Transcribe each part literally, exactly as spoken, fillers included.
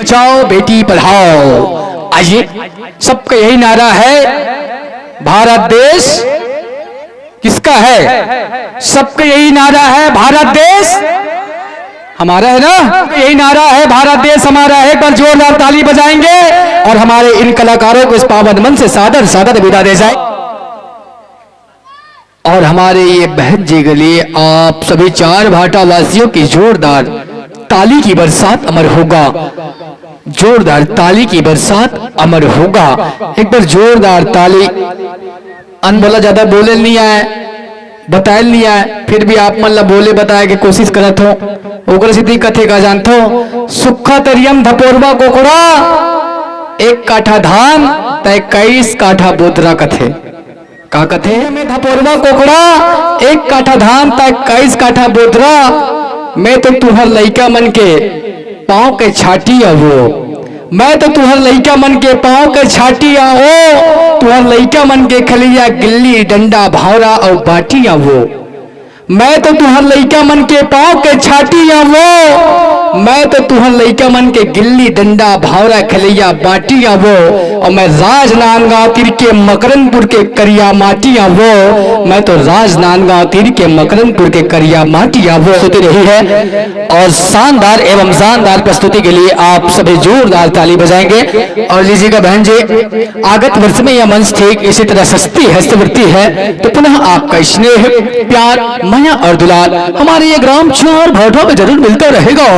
बचाओ, बेटी पढ़ाओ। आइए, सबका यही नारा है, भारत देश किसका है? सबका यही नारा है, भारत देश हमारा है ना? यही नारा है, भारत देश हमारा है। एक बार जोरदार ताली बजाएंगे और हमारे इन कलाकारों को इस पावन मंच से सादर सादर विदा दे जाए। और हमारे ये बहन जी के लिए आप सभी चार भाटा वासियों की जोरदार ताली की बरसात अमर होगा। जोरदार ताली की बरसात अमर होगा। एक बार जोरदार ताली। अनबोला ज्यादा बोले नहीं आए, बताए नहीं आए, फिर भी आप मन ला बोले बताए के कोशिश करत हो। ओकरे से दिक्कत हे का जानथो? सुक्खा तरियम धपोरवा कोकड़ा, एक काठा धान त इक्कीस काठा बोतरा कथे। का कथे? में धपोरवा कोकड़ा, एक काठा धान त इक्कीस काठा बोतरा। मैं तो तुहर लइका मन के पाँव के छाटी आवो। मैं तो तुहर लइका मन के पाँव के छाटी आवो। तुहर लइका मन के खलिया गिल्ली डंडा भावरा अउ बाटी आवो। मैं तो तुहर लइका मन के पाँव के छाटी आवो। मैं तो तुहर लइका मन के गिल्ली डंडा भावरा खलिया बाटी आवो। अउ मैं राजनांदगांव तीर के मकरनपुर के करिया माटी आवो। मैं तो राजनांदगांव तीर के मकरनपुर के करिया माटी आवो। सुती रही है। और शानदार एवं शानदार प्रस्तुति के लिए आप सभी जोरदार ताली बजाएंगे। और लीजिएगा बहन जी, आगत वर्ष में यह मंच ठीक इसी तरह सस्ती हस्तवृत्ति है, तो पुनः आपका स्नेह, प्यार, मया और दुलार हमारे ये ग्राम चार भाटा में जरूर मिलता रहेगा।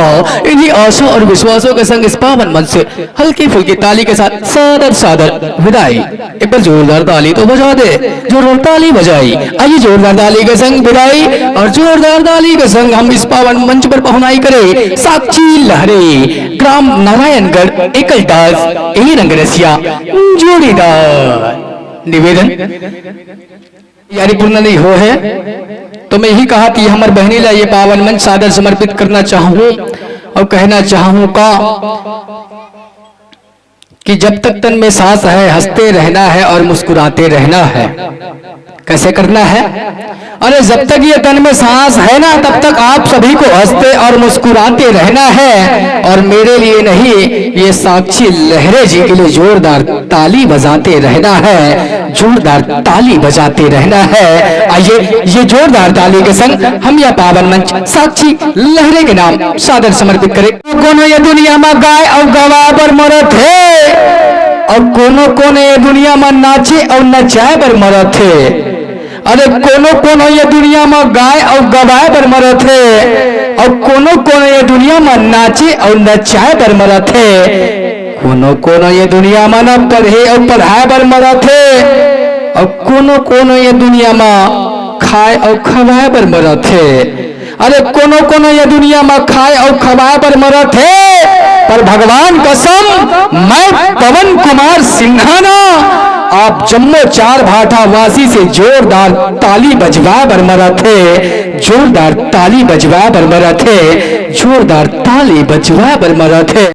इन्हीं आशा और विश्वासों के संग इस पावन मंच से हल्की फुल्की ताली के साथ सादर सादर विदाई। एक बार जोरदार ताली तो बजा दे, जोरदार ताली बजाई। आइए जोरदार ताली के संग विदाई और जोरदार ताली के संग हम इस पावन मंच पर पहुनाई करें साक्षी लहरे, ग्राम नारायणगढ़, एकलदास ए रंगरसिया जोड़ीदार। निवेदन, तैयारी पूर्ण नहीं हो है, तो मैं यही कहा कि हमर बहनी ला ये पावन मंच सादर समर्पित करना चाहूँ और कहना चाहूँ का कि जब तक तन में सांस है, हंसते रहना है और मुस्कुराते रहना है। कैसे करना है? अरे, जब तक ये तन में सांस है ना, तब तक आप सभी को हंसते और मुस्कुराते रहना है। और मेरे लिए नहीं, ये साक्षी लहरे जी के लिए जोरदार ताली बजाते रहना है, जोरदार ताली बजाते रहना है। आइए, ये जोरदार ताली के संग हम यह पावन मंच साक्षी लहरे के नाम सादर समर्पित करें। कोनो ये दुनिया में गाय और गवाय बर मरत है, और कोनो कोनो ये दुनिया में नाचे और नचाए बर मरत है। अरे, कोनो कोनो ये दुनिया में गाय और गवाय बर मरत है, और कोनो कोनो ये दुनिया में नाचे और नचाए बर मरत है। कोनो कोनो ये दुनिया में ना पढ़े और पढ़ाए बर मरत है, और कोनो कोनो ये दुनिया में खाए और खवाए बर मरत है। अरे, कोनो कोनो ये दुनिया में खाए और खवाए बर मरत है, पर भगवान कसम, मैं पवन कुमार सिन्हा ना, आप जम्मो चार भाटा वासी से जोरदार ताली बजवाए बर मरत है, जोरदार ताली बजवाए बर मरत है, जोरदार ताली बजवाए बर मरत है।